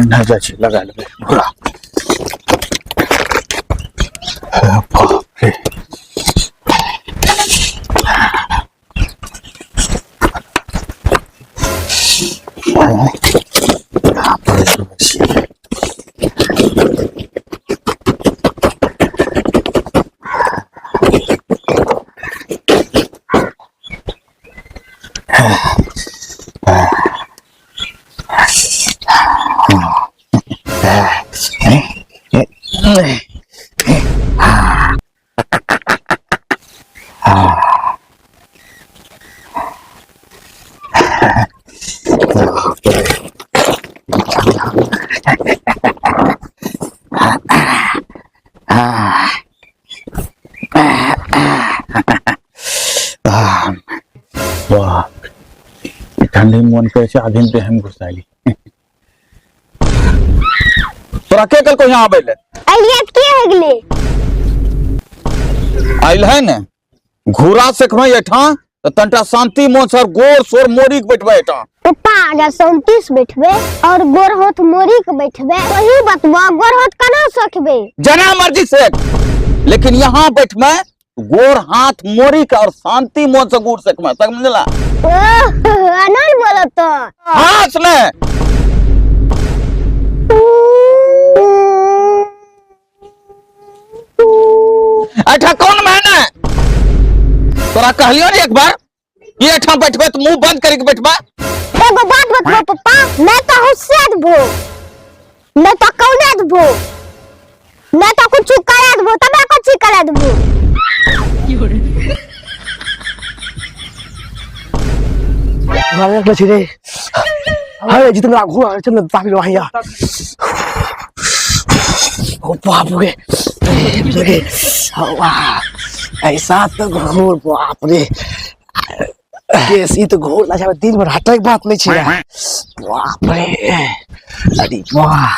नहि जाइ छी, लगा लेबै घोड़ा। बाप रे, ठंडी मोन करे छै आधीन देह में घुसाली। तोरा के कल को यहाँ आबै ले? अलिए के हो गेलै? आइल है ने घूरा सेखबै एठां त तनटा शांति मोन सर गोर सोर मोरी के बैठबै एठां। पप्पा, अगर शांति से बैठबे और गोर होत मोरी के बैठबे, वही बतबा गोर होत केना सकबे? जना मर्जी से, लेकिन यहाँ बैठबै गोर हाथ मोरी के और शांति मोन से गुड़ सकबै, समझला? अनन बोलो तो। हां सुने। एठा कौन महीना है? तोरा कहलियो ने एक बार कि एठा बैठबे तो मुंह बंद करके बैठबा। एगो बात बतबो पप्पा, मैं तो हुस्से देबो, मैं तो कौने देबो, मैं तो कुछ करा देबो, तबे कुछ करा देबो। घरे रखले छी रे। अरे जितना घूरा चल ताकि वहीं। ओ बाप रे, रे वाह, ऐसा तो घूर, बाप रे, केसी तो घूर ना दिन भर हटे के बात नहीं छी। बाप रे, अरे वाह,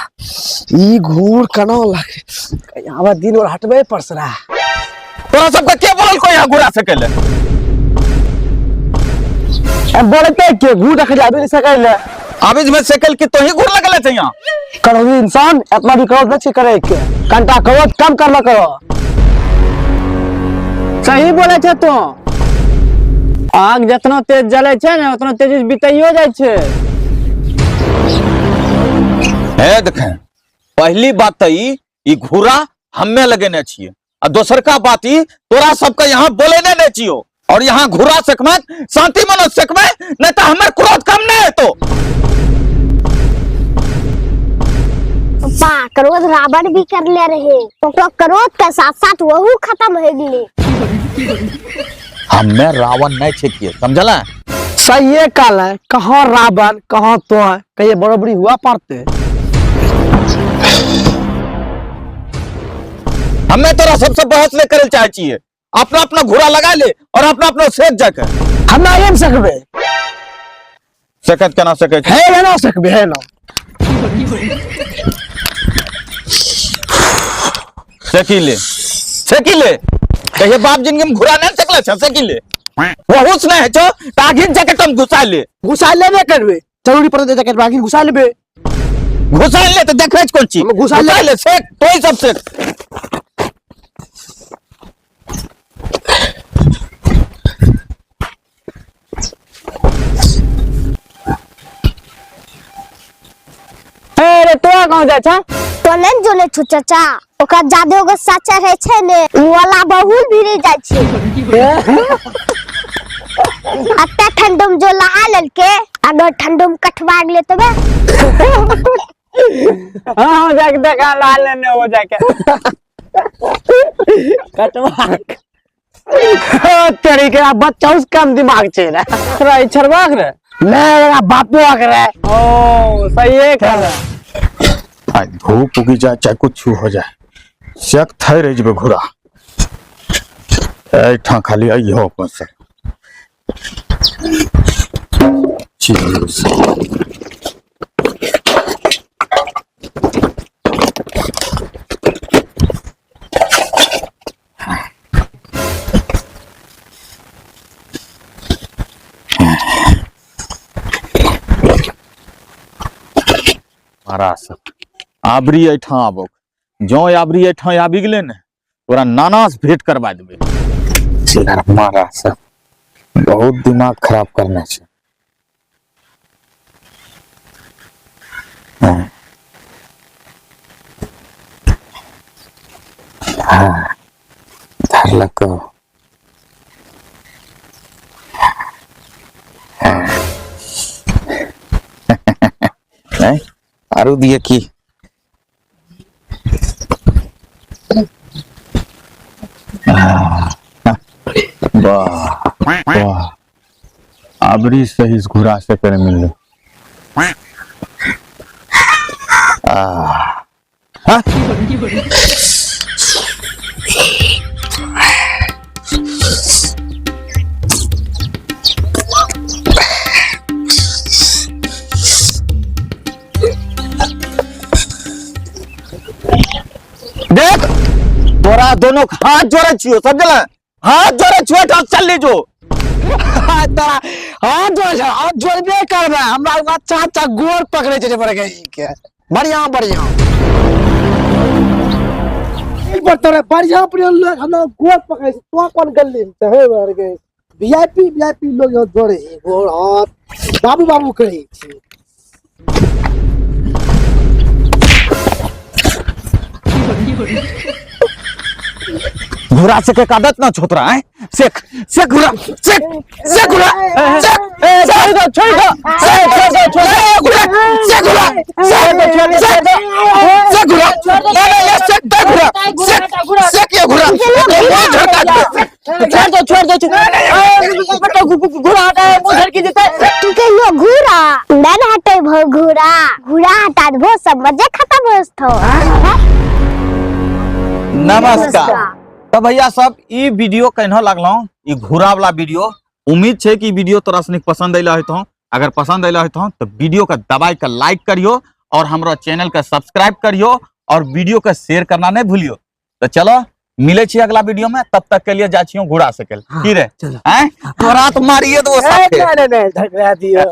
ई घूर कना लगे यहाँ दिन भर हटबे परसरा। तोरा सबके के बोलल को यहाँ घुरा सकेले? बोलते के घूर रख जाबे नहीं सकेले। आबिज में सकल के तो ही घूर लगले छै यहाँ। करो इंसान इतना भी करो नहीं करे के कंटा करो कम करना करो। सही बोले छे तो, आग जितना तेज जले छे ने उतना तेजी से बिताइयो जाय छे। हे देखे, पहली बात त ई घूरा हम्मे लगेने छिए आ दोसर का बात ई तोरा सबके यहाँ बोलेने नहीं छियो और यहाँ घूरा सकमे शांति मनोज सकमे नहीं तो हमर क्रोध कम नहीं है तो। पप्पा, क्रोध रावण भी कर ले रहे, तो क्रोध के साथ साथ वहू खत्म हो गेले। हमें रावण नहीं छे किए, समझला? सही है काल है, कहाँ रावण कहाँ तो है, कहीं बराबरी हुआ पड़ते। हमें तोरा सबसे बहस नहीं करे चाहे छिए, अपना अपना घोड़ा लगा ले और अपना अपना सेक जाके। हम ना एम सकबे। सकत केना सकै छै? है ना सकबे, है ना। सेकी ले, सेकी ले, कहिए बाप जिनके में घोड़ा नहीं सकले छै, सेकी ले। बहुत नहीं है छो, ताकि जाके तुम घुसा ले। घुसा लेबे करबे, जरूरी पड़ते जाके बाकी घुसा लेबे। घुसा ले तो देखै छ कोन चीज? हम घुसा ले। घुसा ले, सेक, तोई सब सेक। अरे तो कौन जाय छा? तो नहीं जोले छु चाचा, ओकरा जादे गुस्सा चढ़े छै ने, उ वाला बहुत भीड़ जाय छै। अत्ते ठंडो में जो लहा लेलके, अगर ठंडो में कटवा गेले तबे। हां हां जाके देखा ला लेने हो जाके। कटवा। तेरी के बच्चा उस कम दिमाग छे ना। तोरा ई छरबाक रे? नहीं, बापू आके रे। ओ सही है कर। आज धूप उगी जाए चाहे कुछ हो जाए, शक थे रह जबे घोड़ा। ऐठा खाली आई हो अपन से। चीज। हरा सब आबरी एहिठाम आबो, जँ आबरी एहिठाम आबि गेलै ने, तोरा नाना से भेंट करवा देबै। मारा सब बहुत दिमाग खराब करने छै। हाँ। हाँ, धरलक। नहीं आरू दिए की। वाह वाह, आबरी सही घुरा से करे मिललो। हाँ? देख, तोरा दोनों के हाथ जोड़े छियो, समझल? हाथ जोड़े छियो, ठाक चल ले जो। तोरा हाथ जोड़े छै, हाथ जोड़बे करबै। हमरा अच्छा अच्छा गोर पकड़े छै बड़े के बढ़िया बढ़िया। एक बार तोरा बढ़िया बढ़िया लोग हमरा गोर पकड़े छै, तो कोन गल्ली में छै हे बड़ के वीआईपी वीआईपी लोग यहाँ जोड़े छै गोर हाथ, बाबू बाबू करै छै। घुरा से के कादत ना छोतरा है, सेक सेक घुरा, सेक सेक घुरा, सेक। ए, छोड़ दो, छोड़ दो, ए, छोड़ दो, छोड़ दो। घुरा सेक, घुरा सेक, सेक सेक घुरा। नहीं नहीं, ये सेक दे, घुरा सेक सेक, ये घुरा वो झड़का दे। छोड़ दो, छोड़ दो, छोड़ दो। ए, बेटा, घुरा हटा, मुंह झड़की देता है। तू कहियो घूरा नहीं हटे भो, घूरा घूरा हटा दो, सब मजे खत्म हो जतो। नमस्कार। तो भैया सब, ई वीडियो केना लागलो, ई घुरा वाला वीडियो? उम्मीद छै कि वीडियो तोरा सनिक पसंद अइला होतौ। अगर पसंद अइला होतौ तो वीडियो के दबाई के लाइक करियो और हमरा चैनल के सब्सक्राइब करियो और वीडियो के शेयर करना नहीं भूलियो। तो चलो, मिले छी अगला वीडियो में, तब तक के लिए जा छी घुरा सकेल। की रे? चलो। हैं, तोरा तो मारिए दो ए, साथे। नहीं नहीं नहीं, धकरा दियो।